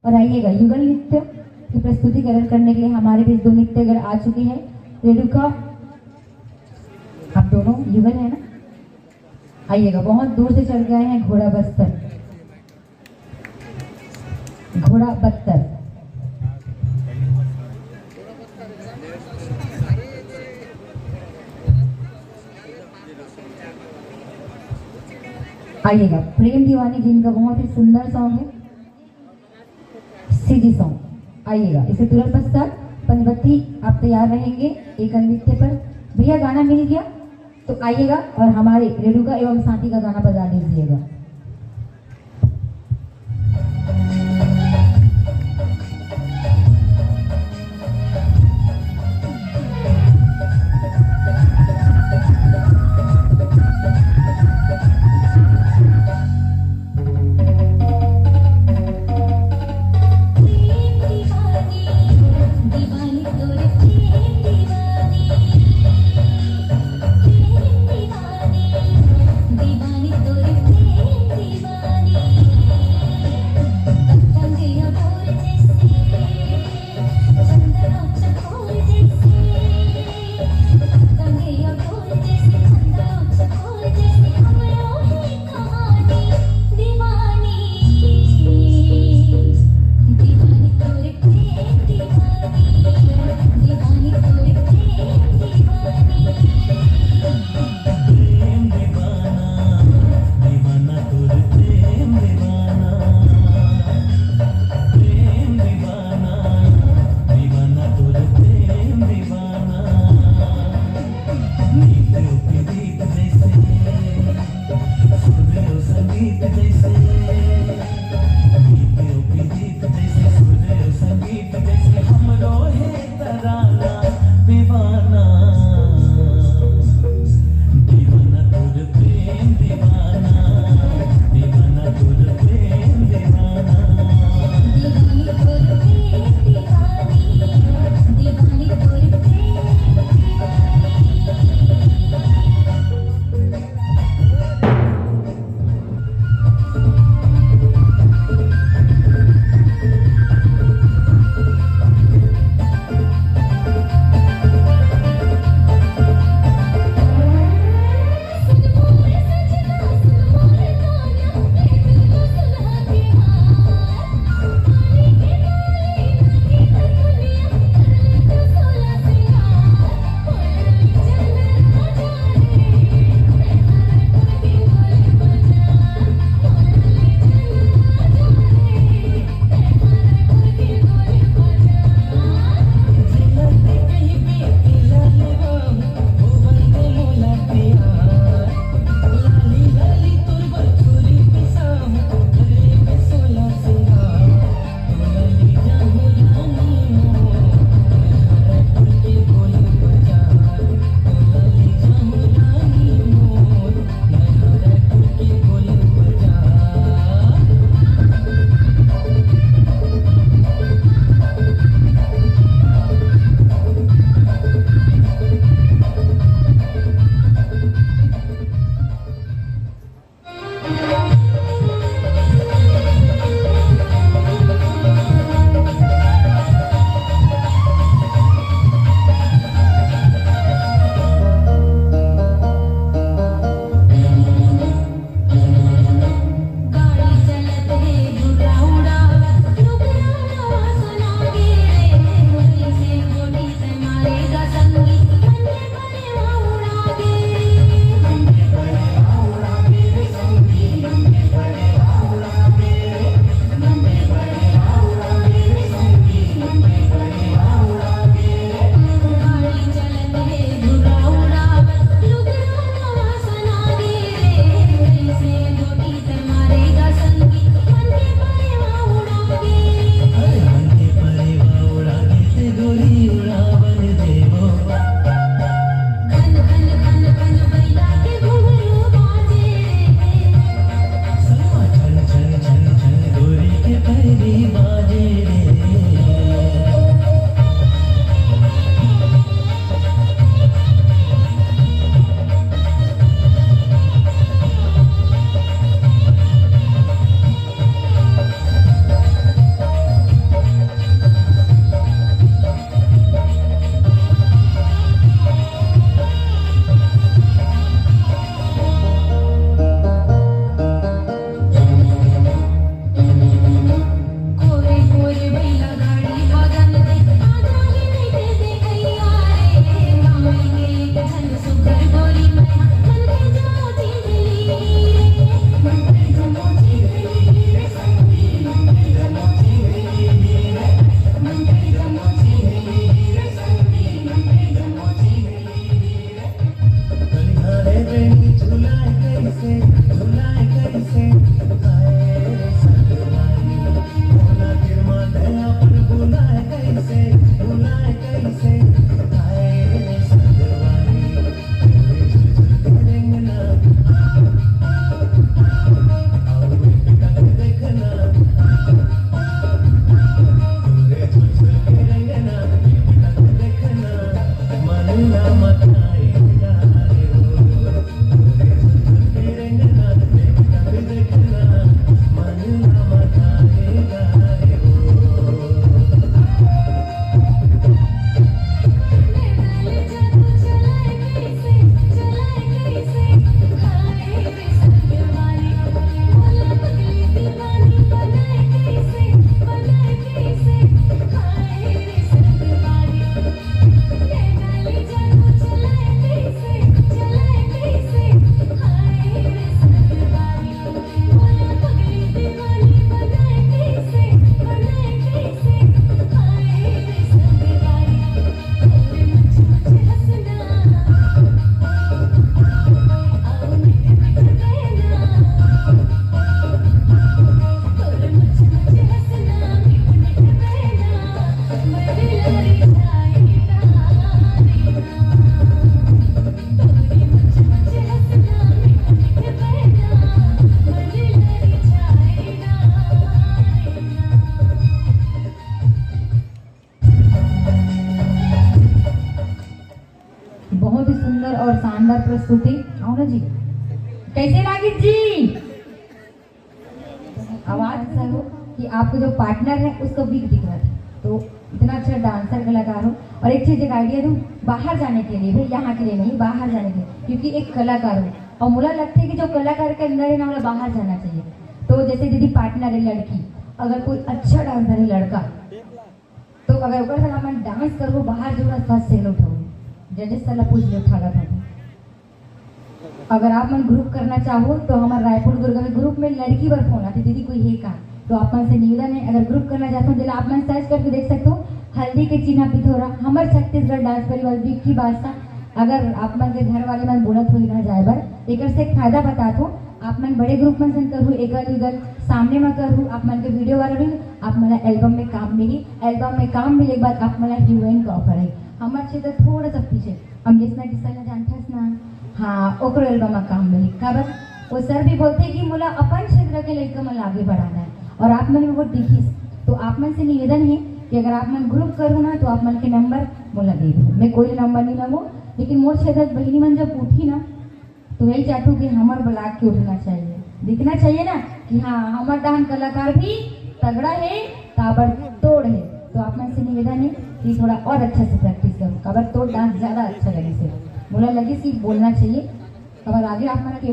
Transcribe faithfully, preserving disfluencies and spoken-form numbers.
और आइएगा, युगल नृत्य की प्रस्तुतिकरण करने के लिए हमारे बीच दो नृत्यगण आ चुके हैं। रेणुका, आप दोनों युगल है ना? आइएगा, बहुत दूर से चढ़ के आए हैं घोड़ा बस्तर, घोड़ा बत्तर। आइएगा, प्रेम दीवानी जी इनका बहुत ही सुंदर सॉन्ग है, सीजी सॉन्ग। आइएगा, इसके तुरंत पश्चात पंचवती आप तैयार रहेंगे एक नृत्य पर। भैया, गाना मिल गया तो आइएगा और हमारे रेणुका एवं साथी का गाना बजा दीजिएगा। प्रस्तुति। आओ ना जी, कैसे लागिस जी? आवाज ऐसा हो कि आपको जो पार्टनर है उसको वीक दिख रहा था, तो इतना अच्छा डांसर कलाकार हो। और एक चीज, एक आइडिया दूं, बाहर जाने के लिए भी, यहाँ के लिए नहीं, बाहर जाने के लिए, क्योंकि एक कलाकार हो और मोला लगथे कि जो कलाकार के अंदर है ना, ओला बाहर जाना चाहिए। तो जैसे दीदी पार्टनर है लड़की, अगर कोई अच्छा डांसर है लड़का, तो अगर ओकर संग अपन डांस करबो, बाहर जो ना फर्स्ट सेकंड उठाओ, जजेस साला पूछ ले उठा ला था। अगर आप मन ग्रुप करना चाहो तो हमारे रायपुर दुर्ग में ग्रुप में लड़की बर फोन आथे, दीदी कोई है का? तो आप मन से निवेदन है, अगर ग्रुप करना चाहते हो, जेला आप मन सर्च करके देख सकते हो, हल्दी के चिन्हा पिथौरा, हमर छत्तीसगढ़ डांस परिवार विक्की बादशाह। अगर आप मन के घर वाले मन बोलत हो ना जाए बर, एकर से एक फायदा बतात हो, आप मन बड़े ग्रुप मन संग करहु, एकर इधर सामने में करहु, आप मन के वीडियो वायरल होही, आप मन ला एल्बम में काम मिली। एल्बम में काम मिले के बाद आप मन ला हीरोइन का ऑफर है। हमर क्षेत्र थोड़ा सा पीछे, अमलेश ना किस्सा ला जानथस ना? हाँ, ओकरो एल्बम में काम मिली। काबर वो सर भी बोलते कि मोला अपन क्षेत्र के लइका मन ला आगे बढ़ाना है और आप मन में वो दिखिस। तो आप मन से निवेदन है कि अगर आप मन ग्रुप करो ना तो आप मन के नंबर मोला दे दो। मैं कोई नंबर नहीं मांगू, लेकिन मोर क्षेत्र के बहिनी मन जब उठी ना तो यही चाहतू कि हमर ब्लॉक के उठना चाहिए, दिखना चाहिए ना कि हाँ, हमर डांस कलाकार भी तगड़ा है, ताबड़तोड़ है। तो आप मन से निवेदन है कि थोड़ा और अच्छा से प्रैक्टिस करो, काबर तोड़ डांस ज्यादा अच्छा लगिस हे। मोला लगिस कि बोलना चाहिए। अगर आगे आप मन के